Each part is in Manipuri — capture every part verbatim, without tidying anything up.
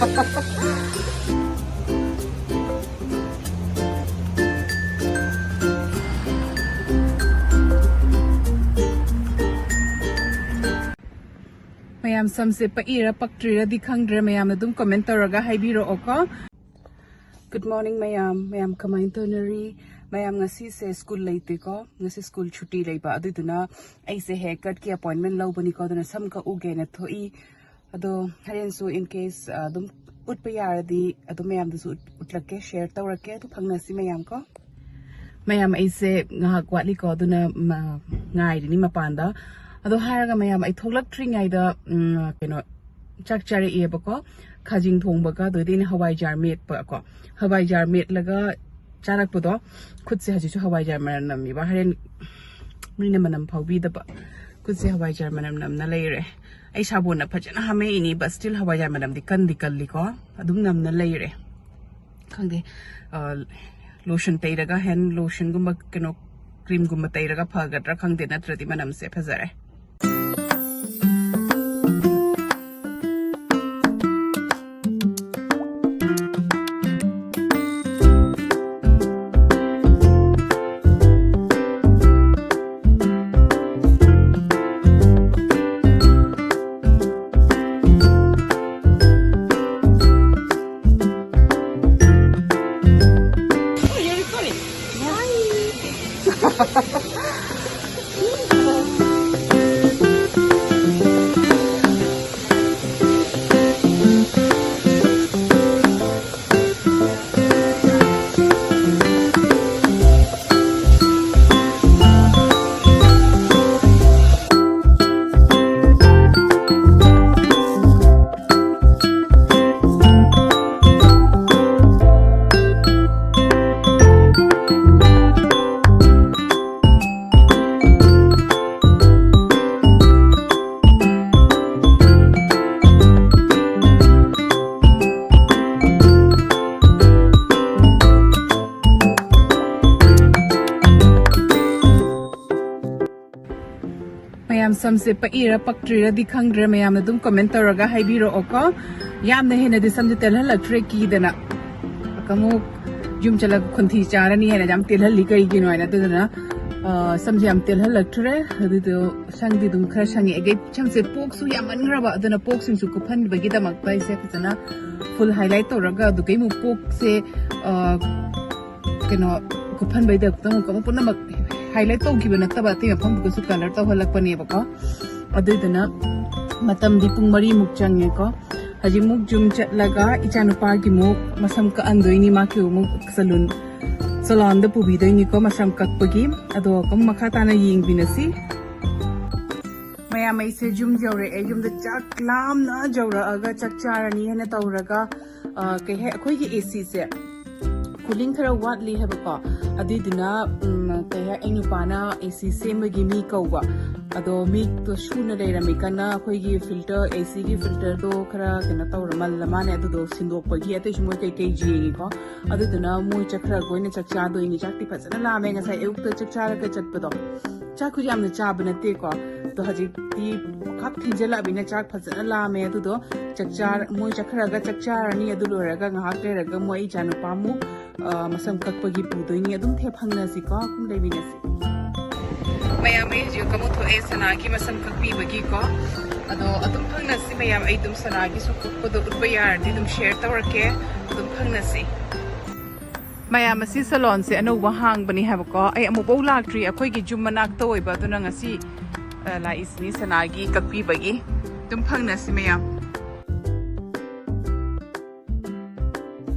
ꯃꯌꯥꯝ, ꯁꯝꯁꯦ ꯄꯛꯏꯔ ꯄꯛꯇ꯭ꯔꯤꯔꯗꯤ ꯈꯪꯗ꯭ꯔꯦ, ꯃꯌꯥꯝꯅ ꯑꯗꯨꯝ comment ꯇꯧꯔꯒ ꯍꯥꯏꯕꯤꯔꯛꯑꯣꯀꯣ꯫ Good morning ꯃꯌꯥꯝ꯫ ꯃꯌꯥꯝ ꯀꯃꯥꯏꯅ ꯇꯧꯅꯔꯤ? ꯃꯌꯥꯝ, ꯉꯁꯤꯁꯦ school ꯂꯩꯇꯦꯀꯣ, ꯉꯁꯤ school ꯁꯨꯇꯤ ꯂꯩꯕ, ꯑꯗꯨꯗꯨꯅ ꯑꯩꯁꯦ hair cut ꯀꯤ appointment ꯂꯧꯕꯅꯤꯀꯣ, ꯑꯗꯨꯅ ꯁꯝ ꯀꯛꯎꯒꯦꯅ ꯊꯣꯛꯏ꯫ ꯑꯗꯣ ꯍꯣꯔꯦꯟꯁꯨ in case, ꯑ, ꯑꯗꯨꯝ ꯎꯠꯄ ꯌꯥꯔꯗꯤ ꯑꯗꯨꯝ ꯃꯌꯥꯝꯗꯁꯨ ꯎꯠ-, ꯎꯠꯂꯛꯀꯦ, share ꯇꯧꯔꯛꯀꯦ꯫ ꯑꯗꯨ ꯐꯪꯅꯁꯤ ꯃꯌꯥꯝ ꯀꯣ꯫ ꯃꯌꯥꯝ, ꯑꯩꯁꯦ ꯉꯥꯏꯍꯥꯛ ꯋꯥꯠꯂꯤꯀꯣ, ꯑꯗꯨꯅ ꯃ-, ꯉꯥꯏꯔꯤꯅꯤ ꯃꯄꯥꯟꯗ꯫ ꯑꯗꯣ ꯍꯥꯏꯔꯒ ꯃꯌꯥꯝ, ꯑꯩ ꯊꯣꯛꯂꯛꯇ꯭ꯔꯤꯉꯩꯗ, ꯎꯝ, ꯀꯩꯅꯣ, ꯆꯥꯛ ꯆꯥꯔꯛꯑꯦꯕꯀꯣ, ꯈꯥꯖꯤꯡ ꯊꯣꯡꯕꯒ, ꯑꯗꯨꯗꯩꯗꯤ ꯑꯩꯅ ꯍꯋꯥꯏꯖꯥꯔ ꯃꯦꯠꯄ ꯀꯣ, ꯍꯋꯥꯏꯖꯥꯔ ꯃꯦꯠꯂꯒ ꯆꯥꯔꯛꯄꯗꯣ, ꯈꯨꯠꯁꯦ ꯍꯧꯖꯤꯛꯁꯨ ꯍꯋꯥꯏꯖꯥꯔ ꯃꯅꯝ ꯅꯝꯃꯤꯕ꯫ ꯍꯣꯔꯦꯟ ꯃꯤꯅ ꯃꯅꯝ ꯐꯥꯎꯕꯤꯗꯕ꯫ ꯈꯨꯠꯁꯦ ꯍꯋꯥꯏꯖꯥꯔ ꯃꯅꯝ ꯅꯝꯅ ꯂꯩꯔꯦ꯫ ꯑꯩ ꯁꯥꯄꯣꯟꯅ ꯐꯖꯅ ꯍꯥꯝꯃꯛꯏꯅꯤ, but still ꯍꯋꯥꯏꯖꯥꯔ ꯃꯅꯝꯗꯤ ꯀꯟꯗꯤ ꯀꯜꯂꯤꯀꯣ, ꯑꯗꯨꯝ ꯅꯝꯅ ꯂꯩꯔꯦ꯫ ꯈꯪꯗꯦ, ꯑ, lotion ꯇꯩꯔꯒ, hand lotion ꯒꯨꯝꯕ, ꯀꯩꯅꯣ, cream ꯒꯨꯝꯕ ꯇꯩꯔꯒ ꯐꯒꯗ꯭ꯔꯥ ꯈꯪꯗꯦ, ꯅꯠꯇ꯭ꯔꯗꯤ ꯃꯅꯝꯁꯦ ꯐꯖꯔꯦ꯫ Oh, you're recording? Hi. ꯁꯝꯁꯦ ꯄꯛꯏꯔ ꯄꯛꯇ꯭ꯔꯤꯔꯗꯤ ꯈꯪꯗ꯭ꯔꯦ, ꯃꯌꯥꯝꯅ ꯑꯗꯨꯝ ꯀꯃꯦꯟ ꯇꯧꯔꯒ ꯍꯥꯏꯕꯤꯔꯛꯑꯣꯀꯣ꯫ ꯌꯥꯝꯅ ꯍꯦꯟꯅꯗꯤ ꯁꯝꯁꯦ ꯇꯦꯜꯍꯜꯂꯛꯇ꯭ꯔꯦ ꯀꯤꯗꯅ꯫ ꯑꯃꯨꯛ ꯌꯨꯝ ꯆꯠꯂꯒ ꯈꯣꯟꯊꯤ ꯆꯥꯔꯅꯤ ꯍꯥꯏꯅ ꯌꯥꯝ ꯇꯦꯜꯍꯜꯂꯤ ꯀꯩꯒꯤꯅꯣ ꯍꯥꯏꯅ꯫ ꯑꯗꯨꯗꯨꯅ, ꯑ, ꯁꯝꯁꯦ ꯌꯥꯝ ꯇꯦꯜꯍꯜꯂꯛꯇ꯭ꯔꯦ꯫ ꯑꯗꯨꯗꯣ ꯁꯪꯗꯤ ꯑꯗꯨꯝ ꯈꯔ ꯁꯪꯉꯦ꯫ ꯑꯩꯒꯤ ꯁꯝꯁꯦ ꯄꯣꯛꯁꯨ ꯌꯥꯝꯃꯟꯈ꯭ꯔꯕ, ꯑꯗꯨꯅ ꯄꯣꯛꯁꯤꯡꯁꯨ ꯀꯨꯞꯍꯟꯕꯒꯤꯗꯃꯛꯇ ꯑꯩꯁꯦ ꯐꯖꯅ ꯐꯨꯜ ꯍꯥꯏꯂꯥꯏꯠ ꯇꯧꯔꯒ, ꯑꯗꯨꯒꯩ ꯑꯃꯨꯛ ꯄꯣꯛꯁꯦ, ꯑ, ꯀꯩꯅꯣ, ꯀꯨꯞꯍꯟꯕꯩꯗꯃꯛꯇ ꯑꯃꯨꯛ, ꯑꯃꯨꯛ ꯄꯨꯝꯅꯃꯛ ꯍꯥꯏꯂꯥꯏꯠ ꯇꯧꯈꯤꯕ ꯅꯠꯇꯕ, ꯑꯇꯩ ꯃꯐꯝꯗꯨꯒꯁꯨ ꯀꯂꯔ ꯇꯧꯍꯜꯂꯛꯄꯅꯦꯕꯀꯣ꯫ ꯑꯗꯨꯏꯗꯨꯅ ꯃꯇꯝꯗꯤ ꯄꯨꯡ ꯃꯔꯤꯃꯨꯛ ꯆꯪꯉꯦꯀꯣ꯫ ꯍꯧꯖꯤꯛꯃꯨꯛ ꯌꯨꯝ ꯆꯠꯂꯒ ꯏꯆꯥꯅꯨꯄꯥꯒꯤꯃꯨꯛ ꯃꯁꯝ ꯀꯛꯍꯟꯗꯣꯏꯅꯤ, ꯃꯥꯒꯤ ꯑꯃꯨꯛ ꯁꯂꯨꯟ, ꯁꯂꯣꯟꯗ ꯄꯨꯕꯤꯗꯣꯏꯅꯤꯀꯣ ꯃꯁꯝ ꯀꯛꯄꯒꯤ꯫ ꯑꯗꯣ ꯑꯗꯨꯝ ꯃꯈꯥ ꯇꯥꯅ ꯌꯦꯡꯕꯤꯅꯁꯤ꯫ ꯃꯌꯥꯝ, ꯑꯩꯁꯦ ꯌꯨꯝ ꯌꯧꯔꯛꯑꯦ꯫ ꯌꯨꯝꯗ ꯆꯥꯛ ꯂꯥꯝꯅ ꯌꯧꯔꯛꯑꯒ ꯆꯥꯛ ꯆꯥꯔꯅꯤ ꯍꯥꯏꯅ ꯇꯧꯔꯒ, ꯑ, ꯀꯩ ꯍꯥꯏ, ꯑꯩꯈꯣꯏꯒꯤ ꯑꯦ ꯁꯤꯁꯦ ꯀꯨꯂꯤꯡ ꯈꯔ ꯋꯥꯠꯂꯤ ꯍꯥꯏꯕꯀꯣ꯫ ꯑꯗꯨꯏꯗꯨꯅ, ꯎꯝ, ꯀꯩ ꯍꯥꯏ, ꯑꯩ ꯅꯨꯄꯥꯅ ꯑꯦ ꯁꯤ ꯁꯦꯝꯕꯒꯤ ꯃꯤ ꯀꯧꯕ꯫ ꯑꯗꯣ ꯃꯤꯗꯣ ꯁꯨꯅ ꯂꯩꯔꯝꯃꯤ ꯀꯟꯅ ꯑꯩꯈꯣꯏꯒꯤ ꯐꯤꯜꯇꯔ, ꯑꯦ ꯁꯤꯒꯤ ꯐꯤꯜꯇꯔꯗꯣ ꯈꯔ ꯀꯩꯅꯣ ꯇꯧꯔ ꯃꯜꯂ ꯃꯥꯅꯦ, ꯑꯗꯨꯗꯣ ꯁꯤꯟꯗꯣꯛꯄꯒꯤ꯫ ꯑꯇꯩꯁꯨ ꯃꯣꯏ ꯀꯩꯀꯩ ꯌꯦꯡꯉꯤꯀꯣ꯫ ꯑꯗꯨꯗꯨꯅ ꯃꯣꯏ ꯆꯠꯈ꯭ꯔꯒ ꯑꯣꯏꯅ ꯆꯥꯛ ꯆꯥꯗꯣꯏꯅꯤ꯫ ꯆꯥꯛꯇꯤ ꯐꯖꯅ ꯂꯥꯝꯃꯦ, ꯉꯁꯥꯏ ꯑꯌꯨꯛꯇ ꯆꯥꯛ ꯆꯥꯔꯒ ꯆꯠꯄꯗꯣ꯫ ꯆꯥꯛꯁꯨ ꯌꯥꯝꯅ ꯆꯥꯕ ꯅꯠꯇꯦꯀꯣ꯫ ꯑꯗꯣ ꯍꯧꯖꯤꯛꯇꯤ ꯈꯥꯛ ꯊꯦꯡꯖꯜꯂꯛꯑꯕꯅꯤꯅ ꯆꯥꯛ ꯐꯖꯅ ꯂꯥꯝꯃꯦ꯫ ꯑꯗꯨꯗꯣ ꯆꯥꯛ ꯆꯥꯔ-, ꯃꯣꯏ ꯆꯠꯈ꯭ꯔꯒ ꯆꯥꯛ ꯆꯥꯔꯅꯤ꯫ ꯑꯗꯨ ꯂꯣꯏꯔꯒ ꯉꯥꯏꯍꯥꯛ ꯂꯩꯔꯒ ꯃꯣꯏ ꯏꯆꯥꯅꯨꯄꯥ ꯑꯃꯨꯛ, ꯑ, ꯃꯁꯝ ꯀꯛꯄꯒꯤ ꯄꯨꯗꯣꯏꯅꯤ꯫ ꯑꯗꯨꯝ ꯊꯦ ꯐꯪꯅꯁꯤꯀꯣ, ꯑꯗꯨꯝ ꯂꯩꯃꯤꯟꯅꯁꯤ꯫ ꯃꯌꯥꯝ, ꯑꯩ ꯍꯧꯖꯤꯛ ꯑꯃꯨꯛ ꯊꯣꯛꯑꯦ ꯁꯅꯥꯒꯤ ꯃꯁꯝ ꯀꯛꯄꯤꯕꯒꯤꯀꯣ꯫ ꯑꯗꯣ ꯑꯗꯨꯝ ꯐꯪꯅꯁꯤ ꯃꯌꯥꯝ꯫ ꯑꯩ ꯑꯗꯨꯝ ꯁꯅꯥꯒꯤꯁꯨ ꯀꯛꯄꯗꯣ ꯎꯠꯄ ꯌꯥꯔꯗꯤ ꯑꯗꯨꯝ ꯁꯤꯌꯔ ꯇꯧꯔꯛꯀꯦ꯫ ꯑꯗꯨꯝ ꯐꯪꯅꯁꯤ꯫ ꯃꯌꯥꯝ, ꯑꯁꯤ ꯁꯦꯂꯣꯟꯁꯦ ꯑꯅꯧꯕ ꯍꯥꯡꯕꯅꯤ ꯍꯥꯏꯕꯀꯣ꯫ ꯑꯩ ꯑꯃꯨꯛꯐꯥꯎ ꯂꯥꯛꯇ꯭ꯔꯤ꯫ ꯑꯩꯈꯣꯏꯒꯤ ꯌꯨꯝ ꯃꯅꯥꯛꯇ ꯑꯣꯏꯕ, ꯑꯗꯨꯅ ꯉꯁꯤ, ꯑ, ꯂꯥꯛꯏꯁꯤꯅꯤ ꯁꯅꯥꯒꯤ ꯀꯛꯄꯤꯕꯒꯤ꯫ ꯑꯗꯨꯝ ꯐꯪꯅꯁꯤ ꯃꯌꯥꯝ꯫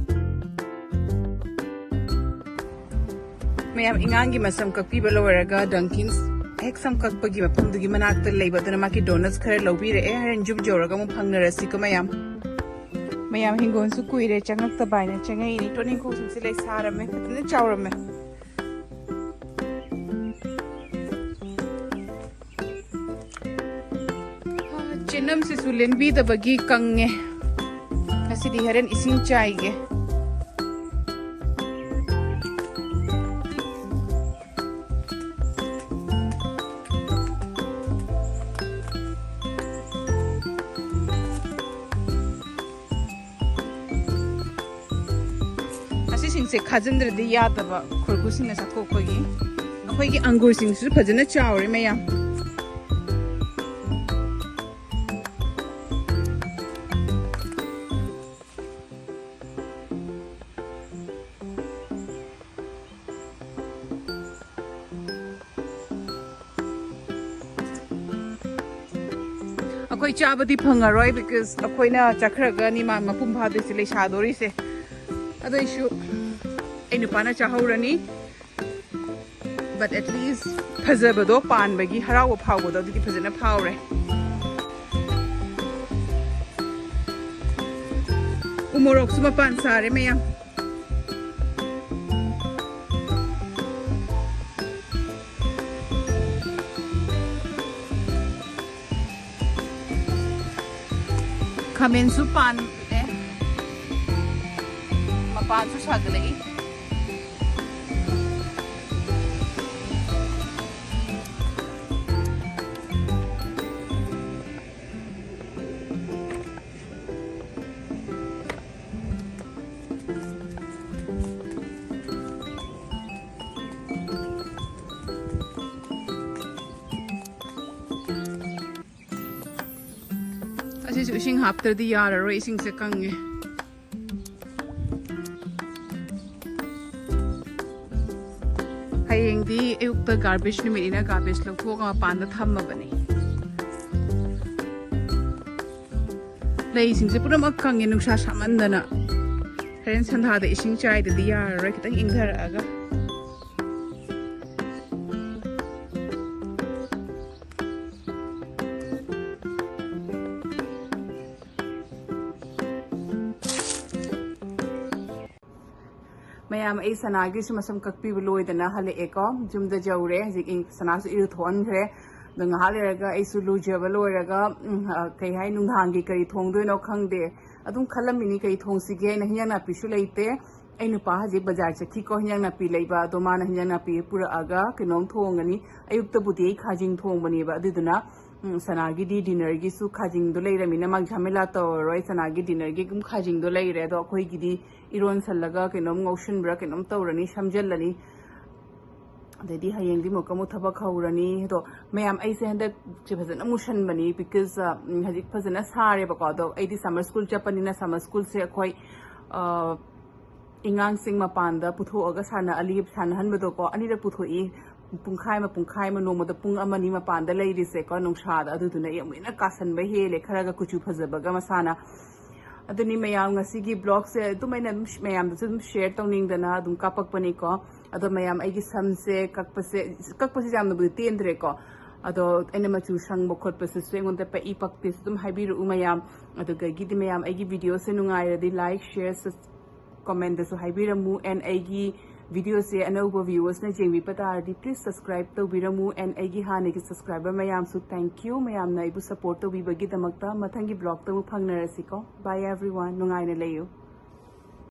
ꯃꯌꯥꯝ, ꯏꯉꯥꯡꯒꯤ ꯃꯁꯝ ꯀꯛꯄꯤꯕ ꯂꯣꯏꯔꯒ ꯗꯪꯀꯤꯟꯁ ꯍꯦꯛ ꯁꯝ ꯀꯛꯄꯒꯤ ꯃꯐꯝꯗꯨꯒꯤ ꯃꯅꯥꯛꯇ ꯂꯩꯕ, ꯑꯗꯨꯅ ꯃꯥꯒꯤ ꯗꯣꯅꯠꯁ ꯈꯔ ꯂꯧꯕꯤꯔꯛꯑꯦ꯫ ꯍꯣꯔꯦꯟ ꯌꯨꯝ ꯌꯧꯔꯒ ꯑꯃꯨꯛ ꯐꯪꯅꯔꯁꯤꯀꯣ ꯃꯌꯥꯝ꯫ ꯃꯌꯥꯝ, ꯍꯤꯡꯒꯣꯜꯁꯨ ꯀꯨꯏꯔꯦ ꯆꯪꯉꯛꯇꯕ ꯍꯥꯏꯅ ꯆꯪꯉꯛꯏꯅꯤ꯫ ꯇꯣꯅꯤꯡꯈꯣꯛꯁꯤꯡꯁꯦ ꯂꯩ ꯁꯥꯔꯝꯃꯦ, ꯐꯖꯅ ꯆꯥꯎꯔꯝꯃꯦ꯫ ꯆꯦꯅꯝꯁꯤꯁꯨ ꯂꯦꯟꯕꯤꯗꯕꯒꯤ ꯀꯪꯉꯦ꯫ ꯉꯁꯤꯗꯤ ꯍꯣꯔꯦꯟ ꯏꯁꯤꯡ ꯆꯥꯏꯒꯦ꯫ ꯁꯤꯡꯁꯦ ꯈꯥꯖꯤꯟꯗ꯭ꯔꯗꯤ ꯌꯥꯗꯕ, ꯈꯨꯔꯈꯨꯁꯤꯡꯅ ꯆꯥꯊꯣꯛꯄꯒꯤ꯫ ꯑꯩꯈꯣꯏꯒꯤ ꯑꯪꯒꯨꯔꯁꯤꯡꯁꯤꯁꯨ ꯐꯖꯅ ꯆꯥꯎꯔꯦ ꯃꯌꯥꯝ꯫ ꯑꯩꯈꯣꯏ ꯆꯥꯕꯗꯤ ꯐꯪꯉꯔꯣꯏ, because ꯑꯩꯈꯣꯏꯅ ꯆꯠꯈ꯭ꯔꯒ ꯅꯤꯃꯥꯟ ꯃꯄꯨꯡ ꯐꯥꯗꯣꯏꯁꯦ, ꯂꯩꯁꯥꯗꯣꯔꯤꯁꯦ꯫ ꯑꯗꯨꯏꯁꯨ ꯑꯩ ꯅꯨꯄꯥꯅ ꯆꯥꯍꯧꯔꯅꯤ꯫ But at least ꯐꯖꯕꯗꯣ, ꯄꯥꯟꯕꯒꯤ ꯍꯔꯥꯎꯕ ꯐꯥꯎꯕꯗꯣ, ꯑꯗꯨꯗꯤ ꯐꯖꯅ ꯐꯥꯎꯔꯦ꯫ ꯎꯃꯣꯔꯣꯛꯁꯨ ꯃꯄꯥꯟ ꯁꯥꯔꯦ ꯃꯌꯥꯝ꯫ ꯈꯥꯃꯦꯟꯁꯨ ꯄꯥꯟꯂꯦ, ꯃꯄꯥꯟꯁꯨ ꯁꯥꯒꯠꯂꯛꯏ꯫ ꯑꯁꯤꯁꯨ ꯏꯁꯤꯡ ꯍꯥꯞꯇ꯭ꯔꯗꯤ ꯌꯥꯔꯔꯣꯏ, ꯏꯁꯤꯡꯁꯦ ꯀꯪꯉꯦ꯫ ꯍꯌꯦꯡꯗꯤ ꯑꯌꯨꯛꯇ garbage ꯅꯨꯃꯤꯠꯅꯤꯅ garbage ꯂꯧꯊꯣꯛꯑꯒ ꯃꯄꯥꯟꯗ ꯊꯝꯃꯕꯅꯤ꯫ ꯂꯩꯁꯤꯡꯁꯦ ꯄꯨꯝꯅꯃꯛ ꯀꯪꯉꯦ, ꯅꯨꯡꯁꯥ ꯁꯥꯃꯟꯗꯅ꯫ ꯍꯣꯔꯦꯟ ꯁꯟꯗꯥꯗ ꯏꯁꯤꯡ ꯆꯥꯏꯗꯗꯤ ꯌꯥꯔꯔꯣꯏ, ꯈꯤꯇꯪ ꯏꯪꯊꯔꯛꯑꯒ꯫ ꯃꯌꯥꯝ, ꯑꯩ ꯁꯅꯥꯒꯤꯁꯨ ꯃꯁꯝ ꯀꯛꯄꯤꯕ ꯂꯣꯏꯗꯅ ꯍꯜꯂꯛꯑꯦꯀꯣ꯫ ꯌꯨꯝꯗ ꯌꯧꯔꯦ꯫ ꯍꯧꯖꯤꯛ ꯑꯩ ꯁꯅꯥꯁꯨ ꯏꯔꯨꯊꯣꯛꯍꯟꯈ꯭ꯔꯦ꯫ ꯑꯗꯣ ꯉꯥꯏꯍꯥꯛ ꯂꯩꯔꯒ ꯑꯩꯁꯨ ꯂꯨꯖꯕ ꯂꯣꯏꯔꯒ, ꯎꯝ, ꯑ, ꯀꯩ ꯍꯥꯏ, ꯅꯨꯡꯗꯥꯡꯒꯤ ꯀꯔꯤ ꯊꯣꯡꯗꯣꯏꯅꯣ ꯈꯪꯗꯦ꯫ ꯑꯗꯨꯝ ꯈꯜꯂꯝꯃꯤꯅꯤ ꯀꯔꯤ ꯊꯣꯡꯁꯤꯒꯦ ꯍꯥꯏꯅ꯫ ꯍꯤꯟꯖꯥꯡ ꯅꯥꯄꯤꯁꯨ ꯂꯩꯇꯦ꯫ ꯑꯩ ꯅꯨꯄꯥ ꯍꯧꯖꯤꯛ ꯕꯖꯥꯔ ꯆꯠꯈꯤꯀꯣ, ꯍꯤꯟꯖꯥꯡ ꯅꯥꯄꯤ ꯂꯩꯕ꯫ ꯑꯗꯣ ꯃꯥꯅ ꯍꯤꯟꯖꯥꯡ ꯅꯥꯄꯤ ꯄꯨꯔꯛꯑꯒ ꯀꯩꯅꯣꯝ ꯊꯣꯡꯉꯅꯤ꯫ ꯑꯌꯨꯛꯇꯕꯨꯗꯤ ꯑꯩ ꯈꯥꯖꯤꯡ ꯊꯣꯡꯕꯅꯦꯕ꯫ ꯑꯗꯨꯗꯨꯅ ꯎꯝ, ꯁꯅꯥꯒꯤꯗꯤ dinnerꯒꯤꯁꯨ ꯈꯥꯖꯤꯡꯗꯣ ꯂꯩꯔꯃꯤꯅ ꯃꯥꯒꯤ ꯖꯥꯃꯦꯂꯥ ꯇꯧꯔꯔꯣꯏ꯫ ꯁꯅꯥꯒꯤ dinnerꯒꯤ ꯑꯗꯨꯝ ꯈꯥꯖꯤꯡꯗꯣ ꯂꯩꯔꯦ꯫ ꯑꯗꯣ ꯑꯩꯈꯣꯏꯒꯤꯗꯤ ꯏꯔꯣꯟꯁꯜꯂꯒ ꯀꯩꯅꯣꯝ ꯉꯧꯁꯤꯟꯕ꯭ꯔꯥ ꯀꯩꯅꯣꯝ ꯇꯧꯔꯅꯤ, ꯁꯝꯖꯜꯂꯅꯤ꯫ ꯑꯗꯩꯗꯤ ꯍꯌꯦꯡꯗꯤ ꯑꯃꯨꯛꯀ ꯑꯃꯨꯛ ꯊꯕꯛ ꯍꯧꯔꯅꯤ꯫ ꯑꯗꯣ ꯃꯌꯥꯝ, ꯑꯩꯁꯦ ꯍꯟꯗꯛꯁꯦ ꯐꯖꯅ ꯃꯨꯁꯟꯕꯅꯤ, because ꯍꯧꯖꯤꯛ ꯐꯖꯅ ꯁꯥꯔꯦꯕꯀꯣ꯫ ꯑꯗꯣ ꯑꯩꯗꯤ summer school ꯆꯠꯄꯅꯤꯅ summer schoolꯁꯦ ꯑꯩꯈꯣꯏ ꯑꯉꯥꯡꯁꯤꯡ ꯃꯄꯥꯟꯗ ꯄꯨꯊꯣꯛꯑꯒ ꯁꯥꯟꯅꯍꯟꯕꯗꯣꯀꯣ, ꯑꯅꯤꯔꯛ ꯄꯨꯊꯣꯛꯏ꯫ ꯄꯨꯡꯈꯥꯏ ꯑꯃ, ꯄꯨꯡꯈꯥꯏ ꯑꯃ, ꯅꯣꯡꯃꯗ ꯄꯨꯡ ꯑꯃ ꯑꯅꯤ ꯃꯄꯥꯟꯗ ꯂꯩꯔꯤꯁꯦꯀꯣ, ꯅꯨꯡꯁꯥꯗ꯫ ꯑꯗꯨꯗꯨꯅ ꯌꯥꯝ ꯍꯦꯟꯅ ꯀꯥꯁꯟꯕ ꯍꯦꯜꯂꯦ, ꯈꯔꯒ ꯀꯨꯆꯨ ꯐꯖꯕꯒ ꯃꯁꯥꯅ꯫ ꯑꯗꯨꯅꯤ ꯃꯌꯥꯝ, ꯉꯁꯤꯒꯤ vlogꯁꯦ ꯑꯗꯨꯝ ꯑꯩꯅ ꯑꯗꯨꯝ ꯃꯌꯥꯝꯗꯁꯨ ꯑꯗꯨꯝ share ꯇꯧꯅꯤꯡꯗꯅ ꯑꯗꯨꯝ ꯀꯥꯞꯄꯛꯄꯅꯤꯀꯣ꯫ ꯑꯗꯣ ꯃꯌꯥꯝ, ꯑꯩꯒꯤ ꯁꯝꯁꯦ ꯀꯛꯄꯁꯦ, ꯀꯛꯄꯁꯦ ꯌꯥꯝꯅꯕꯨꯗꯤ ꯇꯦꯟꯗ꯭ꯔꯦꯀꯣ, ꯑꯗꯣ ꯑꯩꯅ ꯃꯆꯨ ꯁꯪꯕ ꯈꯣꯠꯄꯁꯤꯁꯨ ꯑꯩꯉꯣꯟꯗ ꯄꯛꯏ ꯄꯛꯇꯦꯁꯨ ꯑꯗꯨꯝ ꯍꯥꯏꯕꯤꯔꯛꯎ ꯃꯌꯥꯝ꯫ ꯑꯗꯨꯗꯒꯤꯗꯤ ꯃꯌꯥꯝ, ꯑꯩꯒꯤ videoꯁꯦ ꯅꯨꯡꯉꯥꯏꯔꯗꯤ like, share, ꯁꯕ-, commentꯗꯁꯨ ꯍꯥꯏꯕꯤꯔꯝꯃꯨ꯫ And ꯑꯩꯒꯤ videoꯁꯦ ꯑꯅꯧꯕ viewersꯅ ꯌꯦꯡꯕꯤꯕ ꯇꯥꯔꯗꯤ please subscribe ꯇꯧꯕꯤꯔꯝꯃꯨ꯫ And ꯑꯩꯒꯤ ꯍꯥꯟꯅꯒꯤ subscriber ꯃꯌꯥꯝꯁꯨ thank you, ꯃꯌꯥꯝꯅ ꯑꯩꯕꯨ support ꯇꯧꯕꯤꯕꯒꯤꯗꯃꯛꯇ꯫ ꯃꯊꯪꯒꯤ vlogꯇ ꯑꯃꯨꯛ ꯐꯪꯅꯔꯁꯤꯀꯣ꯫ Bye everyone, ꯅꯨꯡꯉꯥꯏꯅ ꯂꯩꯌꯨ꯫